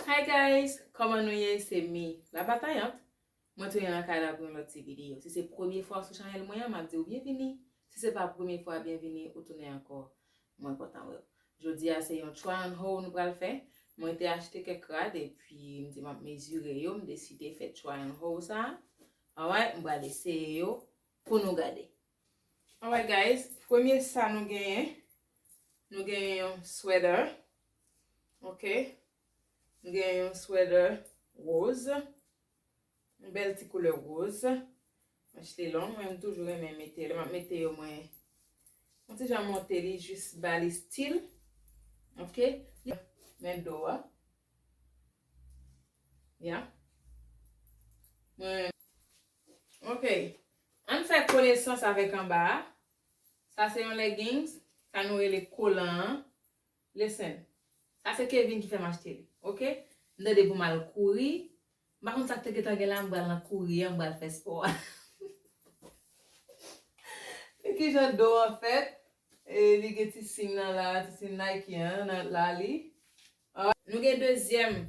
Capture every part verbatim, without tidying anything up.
Hi guys, kòman nou ye? Se Mi, la batayant. Mwen tounen nan kay la pou yon lòt ti videyo. Si se premye fwa w sou chanèl mwen an, m ap di w byenvini. Si se pa premye fwa, byenvini, ou tounen ankò. Mwen kontan wè w. Jodi a se yon try on haul nou pral fè. Mwen te achte kèk rad epi m di m ap mezire yo, m deside fè try on haul sa. Alright, m pral eseye yo pou nou gade. Alright guys, premye sa nou genyen, nou genyen yon sweater. Ok. Nou genyen yon sweater woz. Yon bèl ti koulè woz. Manch li long, mwen m toujou renmen mete. Lè m ap mete yo, mwen yon ti jan monte li, jis ba li stil. Ok. Men do a. Ya. Mwen. Ok. Ann fè konesans avèk anba a. Sa se yon leggings. Sa nou rele kolan an. Listen. Sa se Kevin ki fè m achte li. Ok? M tande pou m al kouri. M pa konn sa k te gentan gen la, m pral nan kouri an, m pral fè spò a. Men kijan do an fèt. E li gen ti siy nan la, ti siy Nike an, nan la li. Ah, nou gen dezyèm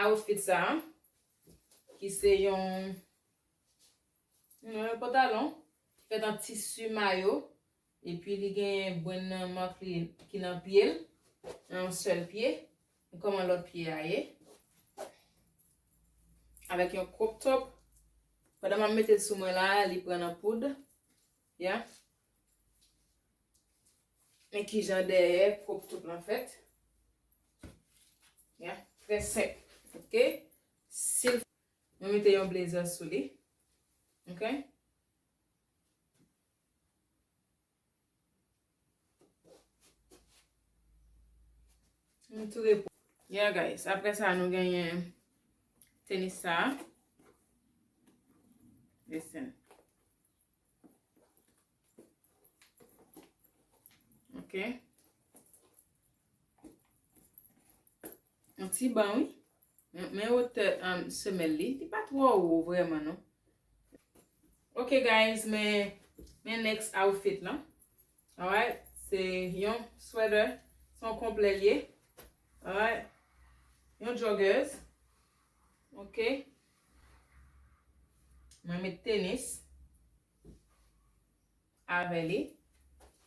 outfit sa, ki se yon, yon pantalon ki fèt an tisi mayo, epi li gen brenn nan mak li ki nan pye l, nan yon sèl pye. Kòman lòt pye a ye? Avèk yon crop top. Pandan m ap mete l sou mwen la, li pran nan poud. Ya. Men kijan dèyè crop top lan fèt. Ya, trè senp. Ok? Si l, mwen mete yon blazer sou li. Ok? M tou repo. Yeah, guys. Apre sa, nou genyen tenis sa. Listen. Ok. Yon ti ban, wi. Men, men wotè, um, semèl li. Li pa twò wo vrèman, non. Ok, guys, men, men next outfit lan. Alright. Se yon sweater. Se yon konplè l ye. Alright. Yon joggers. Ok. Mwen met tenis avè li.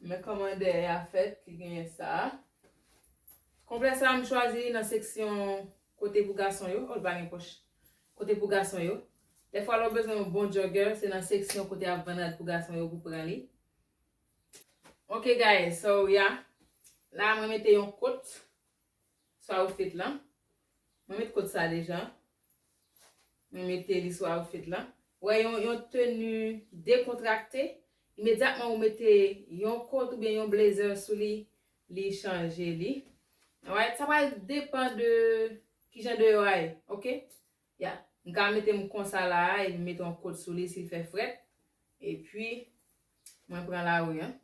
Men kòman dèyè a fèt, li genyen sa. Konplè sa, m chwazi li nan seksyon kote pou gason yo. Oh, l pa gen pòch. Kote pou gason yo. Dèfwa, lè w bezwen yon bon jogger, se nan seksyon kote y ap vann rad pou gason yo pou pran li. Ok, guys, so, yeah. La, mwen mete yon kot sou outfit lan. Mwen met kot sa deja. Mwen mete li sou outfit lan. Ou wè, yon, yon teni dekontrakte. Imedyatman ou mete yon kot oubyen yon blazer sou li, li chanje li. Alright, sa pral depann de kijan deyò a ye, ok? Ya, m ka mete m konsa la a, epi m mete yon kot sou li si l fè frèt. Epi, mwen pran lari an.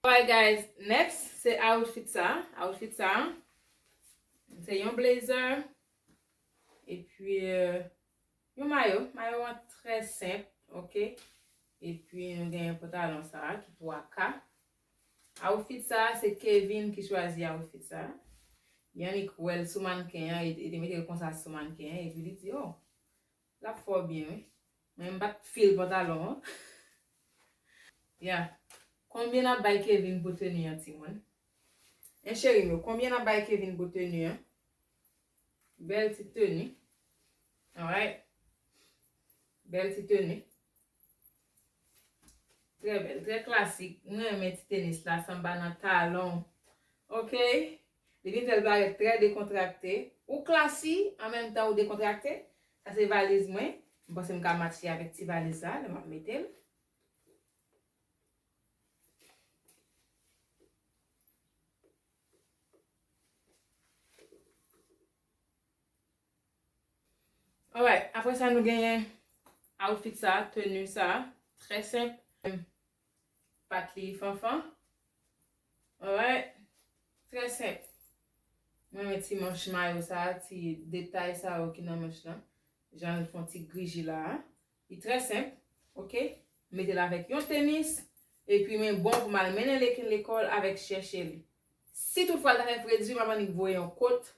Alright guys, next se outfit sa. Outfit sa, se yon blazer. Epi, euh, yon mayo. Mayo an trè senp, ok? Epi, nou gen pantalon sa ki twa ka. Outfit sa, se Kevin ki chwazi outfit sa. Yannick wè l sou mannken an, e, e te mete l konsa sou mannken an, epi li di, oh, l ap fè w byen, wi. Mwen, m pa t fil pantalon an. Ya. Konbyen n ap bay Kevin pou teni an, timoun? En cheri m yo, konbyen n ap bay Kevin pou teni an? Bèl ti teni. Alright. Bèl ti teni. Trè bèl, trè klasik. Mwen renmen ti tenis la, sanba nan talon. Ok? Li vin fè l parèt trè dekontrakte. Ou klasi, an menm tan ou dekontrakte. Sa se valiz mwen. M panse m ka matche avèk ti valiz sa, lè m ap mete l. Alright, apre sa nou genyen outfit sa, teni sa, trè senp. Pat li fanfan. Alright, trè senp. Mwen renmen ti manch mayo sa, ti detay sa yo ki nan manch lan. Jan l fè yon ti griji la a. Li trè senp, ok? Mete l avèk yon tenis, epi men bon pou m al mennen Laken lekòl avèk chèche li. Si toutfwa l ta fè fredi, m ap annik voye yon kot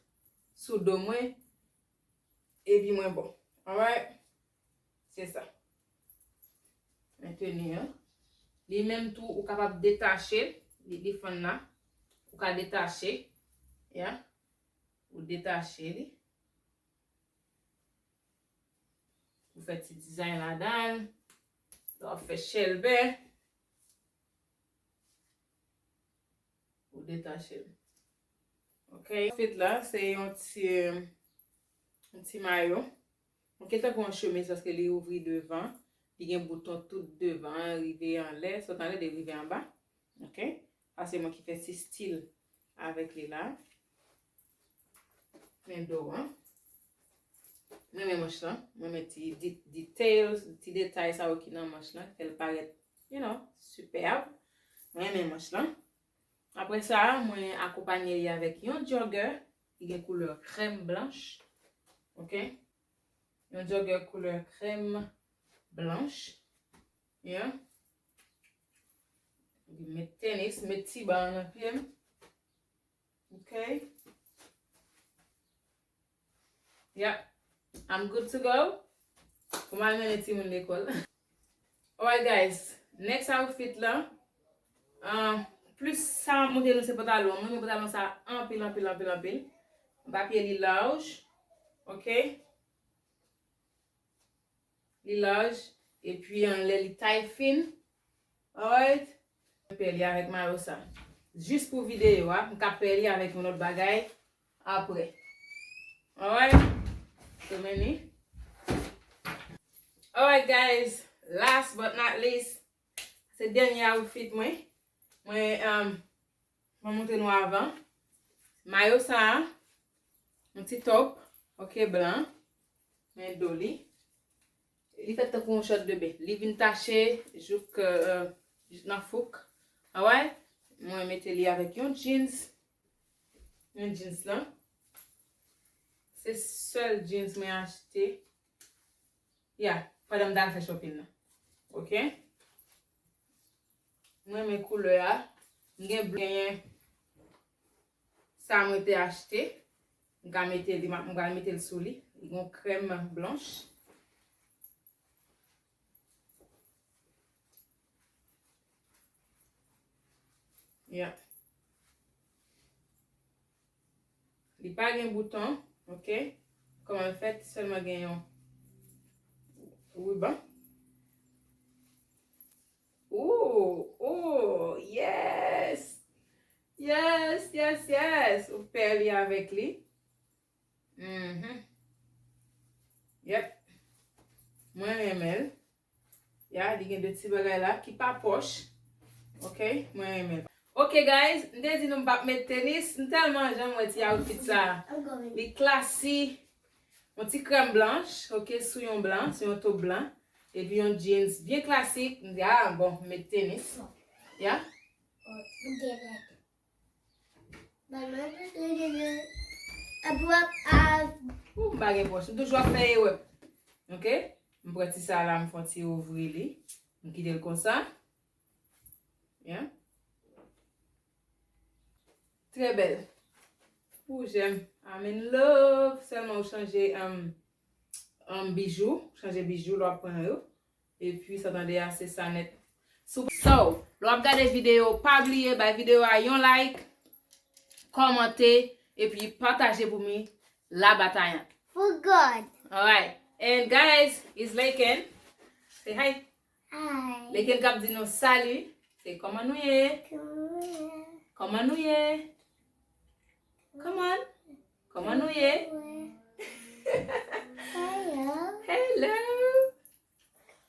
sou do mwen, epi mwen bon. Alright? Se sa. Men teni an. Li menm tou, ou kapab detache li, li fann la. Ou ka detache. Ya. Ou detache li. Ou fè ti dizay ladan l. Lè w ap fè chèlbè. Ou detache l. Ok. Fit la, se yon ti, yon ti mayo. Ok, tankou yon chemiz paske li ouvri devan. Li gen bouton tout devan, rive anlè, sot anlè, li rive anba. Ok. Sa se mwen ki fè ti stil avèk li la. Men do an. Mwen renmen manch lan. Mwen renmen ti di- details, ti detay sa yo ki nan manch lan, ki fè l parèt, you know, sipèb. Mwen renmen manch lan. Apre sa, mwen akonpanye li avèk yon jogger ki gen koulè krèm blanch. Ok? Yon jogger koulè krèm blanch. Yeah. Met tenis, met ti ba nan pye m. Ok. Yep. I'm good to go. Pou m al mennen timoun lekòl. Alright, guys. Next outfit la. Ah, plis sa m ap montre nou se pantalon. Mwen renmen pantalon sa anpil, anpil, anpil, anpil. Papye li laj. Ok. Li laj. Epi anlè li tay fin. Alright. Mwen pè li avèk mayo sa. Jis pou videyo a, m ka pè li avèk yon lòt bagay apre. Alright. So many. Alright, guys. Last but not least, se dènye outfit mwen. Mwen, um, mwen montre nou avan. Mayo sa, yon ti top, ok, blan. Men do li. Li fèt tankou yon short de bain. Li vin tache jouk, euh, jouk nan fouk. Alright? Mwen mete li avèk yon jeans. Yon jeans lan. Se sèl jeans mwen achte. Ya, pandan m t al fè shopping nan. Ok? Mwen renmen koulè a. M gen blan, genyen sa mwen te achte. M ka mete li, m pral mete l sou li. Li gon krèm blanch. Ya. Li pa gen bouton, ok? Kòman l fèt? Sèlman gen yon riban. Ooh, ooh, yes! Yes, yes, yes! Ou pè li avèk li. Mhm. Yep. Mwen renmen l. Ya, li gen de ti bagay la ki pa pòch. Ok, mwen renmen l. Ok, guys, m te di nou m p ap met tenis. M tèlman janm wè ti outfit sa. Li klasi. Yon ti krèm blanch, ok, sou yon blan, sou yon top blan. Epi yon jeans byen klasik. M di, ah, bon, m met tenis. Ya. Ou, m pa gen pòch. M toujou ap fè erè. Ok? M pran ti sa la, m fè yon ti ouvri li. M kite l konsa. Ya. Trè bèl. Pou jèm. I'm in love. Sèlman ou chanje, um, um, bijou. Chanje bijou lè w ap pran yo. Epi, sa tande a, se sa nèt. So, so, lè w ap gade videyo, pa bliye bay videyo a yon like, kòmante, epi pataje pou mi, Labatayant. For God. Alright. And guys, is Laken. Say hi. Hi. Laken k ap di nou salut. Se kòman nou ye? Kòman nou ye? Kòman nou ye? Kòman nou ye? Kòman nou ye? Hello. Hello.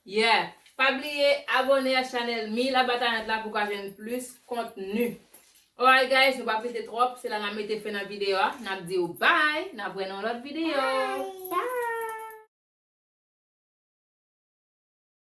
Yeah. Pa bliye abòne a chanèl Mi Labatayant la pou w ka jwenn plis kontni. Alright guys, nou pa pete twòp, se la n ap mete fen nan videyo a. N ap di w bye, n ap wè nan yon lòt videyo. Bye. Bye.